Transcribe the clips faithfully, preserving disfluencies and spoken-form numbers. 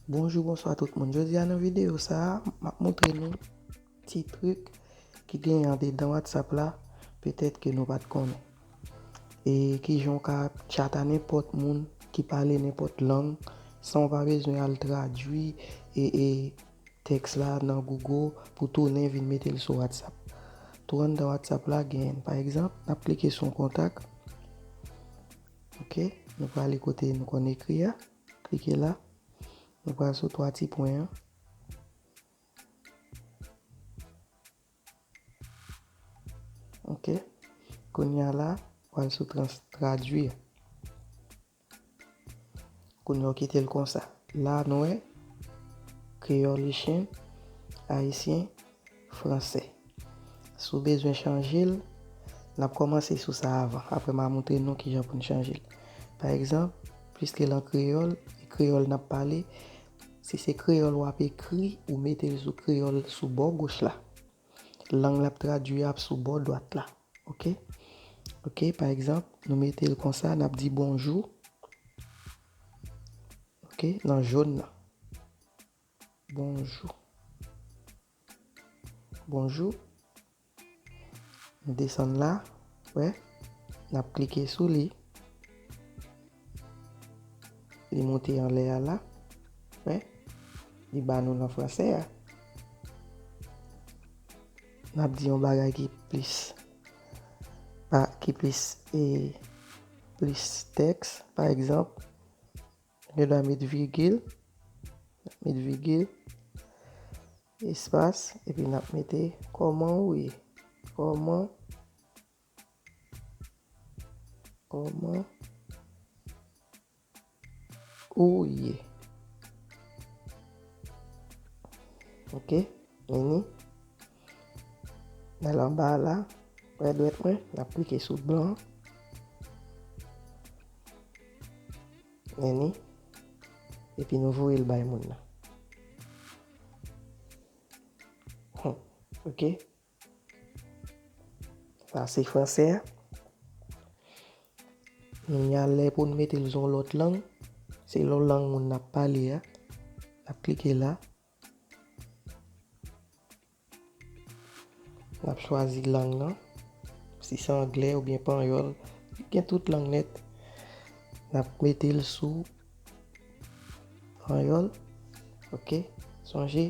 Bonjou, bonswa tout moun. Jodi a nan videyo sa a, m ap montre nou ti trik ki genyen andedan WhatsApp la, petèt ke nou pa t konnen. E kijan w ka tchat a nenpòt moun ki pale nenpòt lang, san w pa bezwen al tradui e, e tèks la nan Google pou tounen vin mete l sou WhatsApp. Tou anndan WhatsApp la genyen. Pa egzanp, n ap klike sou yon kontak. Ok, nou prale kote nou konn ekri a. Klike la. Nou pral sou twa ti pwen an. Ok. Kounye a la, pral sou trans-, tradui. Kounye a w kite l konsa. La, nou wè, kreyòl, ichen, ayisyen, fransè. Si w bezwen chanje l, n ap kòmanse sou sa avan. Apre, m a montre nou kijan pou n chanje l. Pa egzanp, piske l an kreyòl, e kreyòl n ap pale, si se kreyòl w ap ekri, ou mete l sou kreyòl sou bò goch la. Lang l ap tradui a ap sou bò dwat la. Ok? Ok, pa egzanp, nou mete l konsa, n ap di bonjou. Ok, nan jòn nan. Bonjou. Bonjou. Nou desann la, wè. N ap klike sou li. Li monte anlè a la. Wè. Li ba nou nan fransè a. N ap di yon bagay ki plis, pa, ki plis, e, plis tèks, pa egzanp, nou gen dwa met vigil, met vigil, espas, epi n ap mete kòman ou ye? Kòman, kòman ou ye? Ok, vini. N al anba la, wè dwèt mwen, n ap klike sou blan. Vini. Epi nou voye l bay moun nan. Hmm. Ok. Sa se fransè a. Kounye a lè pou n mete l sou yon lòt lang, selon lang moun n ap pale a. N ap klike la. N ap chwazi lang nan. Si se anglè oubyen panyòl, gen tout lang nèt. N ap mete l sou panyòl. Ok. Sonje,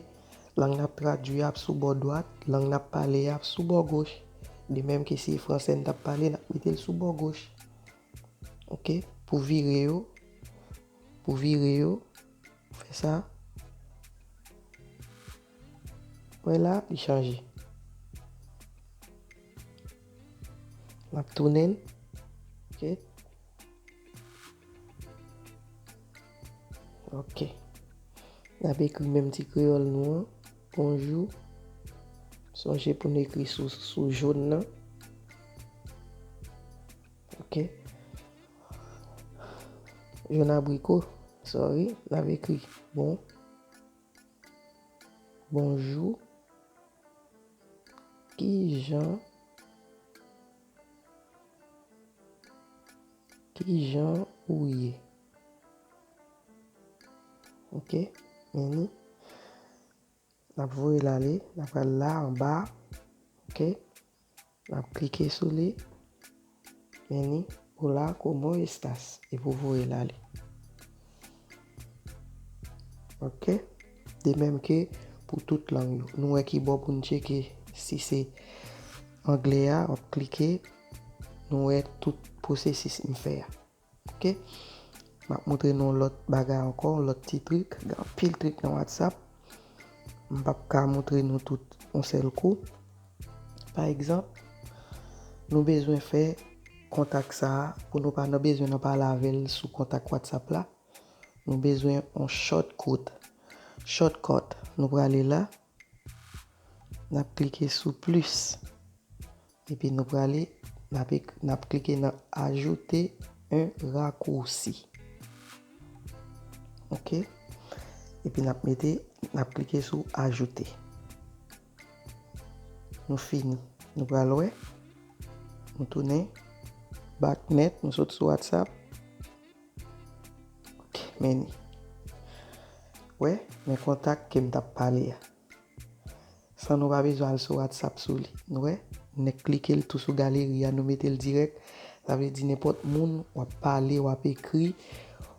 lang n ap tradui a ap sou bò dwat, lang n ap pale a ap sou bò goch. De menm ke si e fransè n t ap pale, n ap mete l sou bò goch. Ok. Pou vire yo, pou vire yo, fè sa. Wè la, li chanje. N ap tounen l. Ok. Ok. N ap ekri menm ti kreyòl nou an. Bonjou. Sonje pou n ekri sou, sou jòn nan. Ok. Jòn abriko. Sorry. N ap ekri. Bon. Bonjou. Kijan, kijan ou ye? Ok, men ni. N ap voye l ale, n ap al la anba. Ok, n ap klike sou li. Men ni, hola, cómo estás? Epi w voye l ale. Ok, de menm ke pou tout lang yo. Nou wè ki bò pou n tcheke si se anglè a, w ap klike. Nou wè tout pwosesis m fè a. Ok. M ap montre nou lòt bagay ankò, lòt ti trik. Gen anpil trik nan WhatsApp. M p ap ka montre nou tout yon sèl kou. Pa egzanp, nou bezwen fè kontak sa a, pou nou pa nan bezwen nan pale avè l sou kontak WhatsApp la, nou bezwen yon shortcut. Shortcut, nou prale la. N ap klike sou plis. Epi nou prale, n ap ek-, n ap klike nan ajouter un raccourci. Ok. Epi n ap mete, n ap klike sou ajouter. Nou fini. Nou pral wè. Nou tounen back nèt, nou sot sou WhatsApp. Ok, men ni. Wè, men kontak ke m t ap pale a. San nou pa bezwen al sou WhatsApp sou li. Nou wè, nèk klike l tou sou galeri a, nou mete l dirèk. Sa vle di nenpòt moun w ap pale, w ap ekri,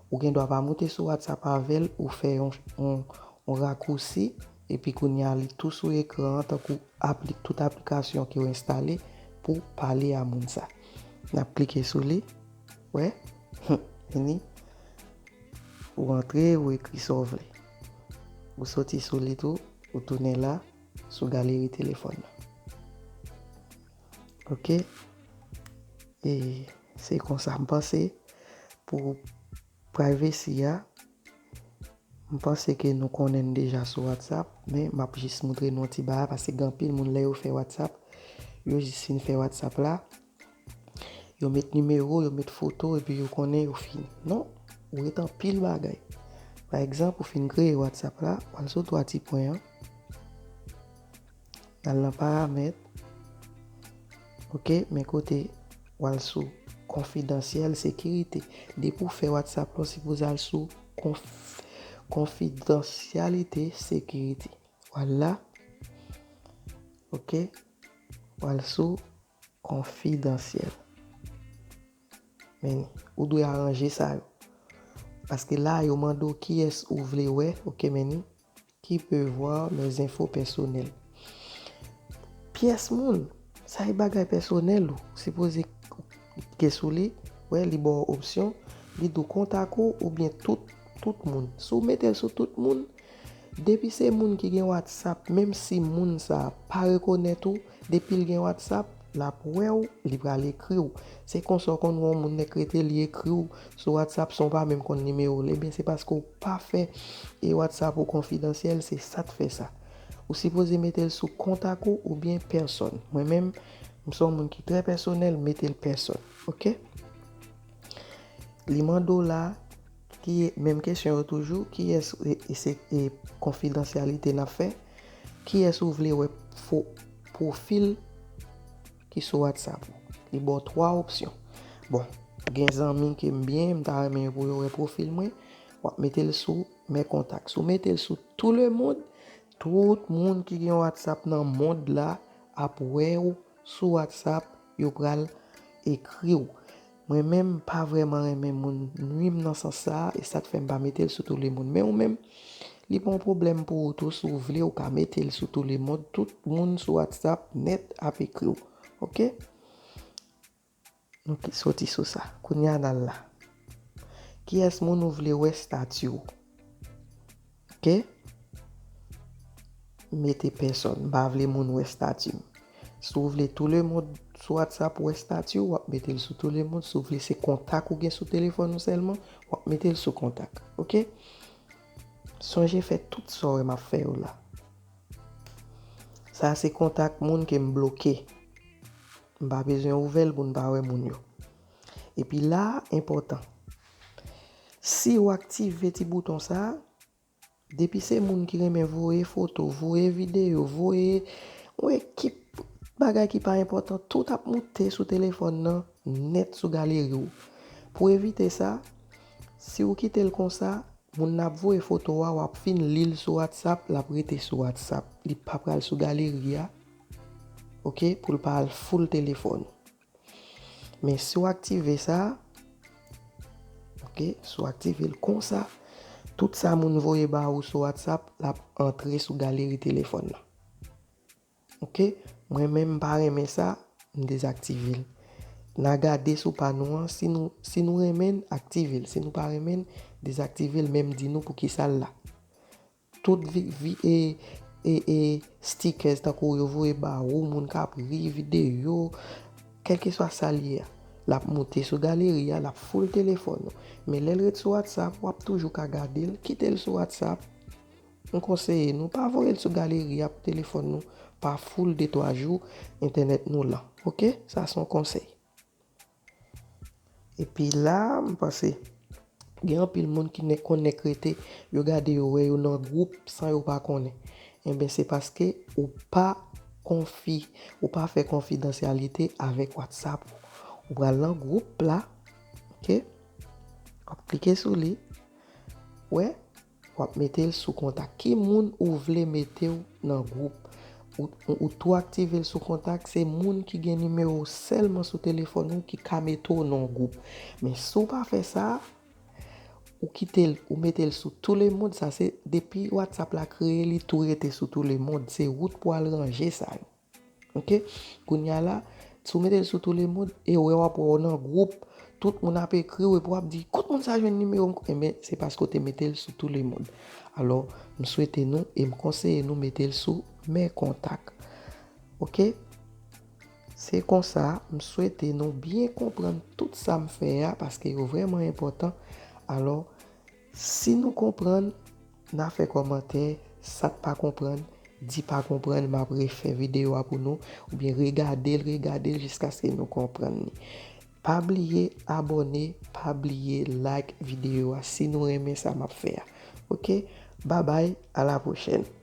ou gen dwa pa moute sou WhatsApp avè l, ou fè yon, yon, yon rakousi, epi kounye a li tou sou ekran an, tankou apli, tout aplikasyon ke w enstale pou pale a moun sa. N ap klike sou li. Wè, vini. Ou antre, ou ekri sa w vle. Ou soti sou li tou, ou tounen la, sou galeri telefòn nan. Ok? E se konsa m panse pou privacy a. M panse ke nou konnen n deja sou WhatsApp, men m ap jis moutre nou yon ti bagay, paske gen anpil moun lè yo fè WhatsApp, yo jis fin fè WhatsApp la, yo met nimewo, yo met foto, epi yo konnen yo fini. Non, ou ret anpil bagay. Pa egzanp, ou fin kreye WhatsApp la, w al sou twa ti pwen an, al nan paramèt, ok, men kote w al sou konfidansyèl sekirite. Depi w fè WhatsApp la, w sipoze al sou konf, konfidansyalite sekirite. W al la, ok, w al sou konfidansyèl. Men, ou dwe aranje sa yo. Paske la, yo mande w kiyès ou vle wè, ok, men ni, qui peut voir mes infos personnelles. Pyès moun, sa e bagay pèsonèl ou. Sipoze ke sou li, wè, li ba w opsyon, li di w kontak ou oubyen tout, tout moun. Si w mete l sou tout moun, depi se moun ki gen WhatsApp, menm si moun sa a pa rekonèt ou, depi l gen WhatsApp, l ap wè w, li pral ekri w. Se konsa w konn wè yon moun nèk rete, li ekri w sou WhatsApp san w pa menm konn nimewo l. Ebyen, se paske w pa fè e WhatsApp ou konfidansyèl, se sa k fè sa. Ou sipoze mete l sou kontak ou oubyen pèsòn. Mwen menm, m se yon moun ki trè pèsonèl, m mete l pèsòn. Ok? Li mande w la, ki menm kesyon yo toujou, kiyès e, e se e konfidansyalite n ap fè, kiyès ou vle wè fo, pwofil ki sou WhatsApp ou. Li ba w twa opsyon. Bon, gen zanmi ke m byen, m ta renmen pou yo wè pwofil mwen, w ap mete l sou mes contacts. Si w mete l sou tout le monde, tout moun ki gen WhatsApp nan mond la ap wè w sou WhatsApp, yo pral ekri w. Mwen menm, m pa vrèman renmen moun nwi m nan sans sa a, e sa k fè m pa mete l sou tout le monde. Men ou menm, li pa yon pwoblèm pou ou tou, si w vle, ou ka mete l sou tout le monde, tout moun sou WhatsApp nèt ap ekri w. Ok? Nou ki soti sou sa. Kounye a n al la. Kiyès moun ou vle wè estati w? Ok? Mete pèsòn. M pa vle moun wè estati m. Si w vle tout le monde sou WhatsApp wè estati w, w ap mete l sou tout le monde. Si w vle se kontak ou gen sou telefòn ou sèlman, w ap mete l sou kontak. Ok? Sonje fè tout sa w wè m ap fè yo la. Sa se kontak moun ke m bloke. M pa bezwen ouvè l pou n pa wè moun yo. Epi la, enpòtan. Si w aktive ti bouton sa, depi se moun ki renmen voye foto, voye videyo, voye yon ekip bagay ki pa enpòtan, tout ap moute sou telefòn nan nèt sou galeri w. Pou evite sa, si w kite l konsa, moun nan ap voye foto a, w ap fin li l sou WhatsApp, l ap rete sou WhatsApp. Li pa pral sou galeri a, ok, pou l pa al full telefòn ou. Men si w aktive sa, ok, si w aktive l konsa, tout sa moun voye ba ou sou WhatsApp, l ap antre sou galeri telefòn nan. Ok, mwen menm m pa renmen sa, m dezaktive l. N a gade sou pa nou an, si nou, si nou renmen l, aktive l. Si nou pa renmen l, dezaktive l, men m di nou poukisa l la. Tout vi, vi, e, e, e, stickers tankou yo voye ba ou, moun k ap ri, videyo, kèlkeswa sa l ye a, l ap moute sou galeri a, l ap full telefòn ou. Men lè l ret sou WhatsApp, w ap toujou ka gade l, kite l sou WhatsApp. M konseye nou, pa voye l sou galeri a pou telefòn nou pa full de twa jou entènèt nou lan. Ok? Sa se yon konsèy. Epi la, m panse, gen anpil moun ki nèk konn nèk rete, yo gade yo wè yo nan gwoup san yo pa konnen. Enben, se paske ou pa konfi, ou pa fè konfidansyalite avèk WhatsApp ou. Ou pral nan gwoup la, ok? W ap klike sou li. Wè, w ap mete l sou kontak. Ki moun ou vle mete w nan gwoup? Ou, ou, ou tou aktive l sou kontak, se moun ki gen nimewo w sèlman sou telefòn ou ki ka mete w nan gwoup. Men si w pa fè sa, ou kite l, ou mete l sou tout le monde, sa se depi WhatsApp la kreye, li tou rete sou tout le monde. Se wout pou al ranje sa yo. Ok? Kounye a la, si w mete l sou tout le monde, e wè w ap wè w nan gwoup, tout moun ap ekri w, epi w ap di, "Kot moun sa jwenn nimewo m?" Enben, se paske w te mete l sou tout le monde. Alò, m swete nou, e m konseye nou mete l sou mes contacts. Ok? Se konsa, m swete nou byen konprann tout sa m fè a, paske yo vrèman enpòtan. Alò, si nou konprann, n a fè kòmantè, sa k pa konprann, di pa konprann, m ap refè videyo a pou nou, oubyen regade l, regade l jiskaske nou konprann li. Pa bliye abòne, pa bliye like videyo a si nou renmen sa m ap fè a. Ok? Babay, a la pwochèn.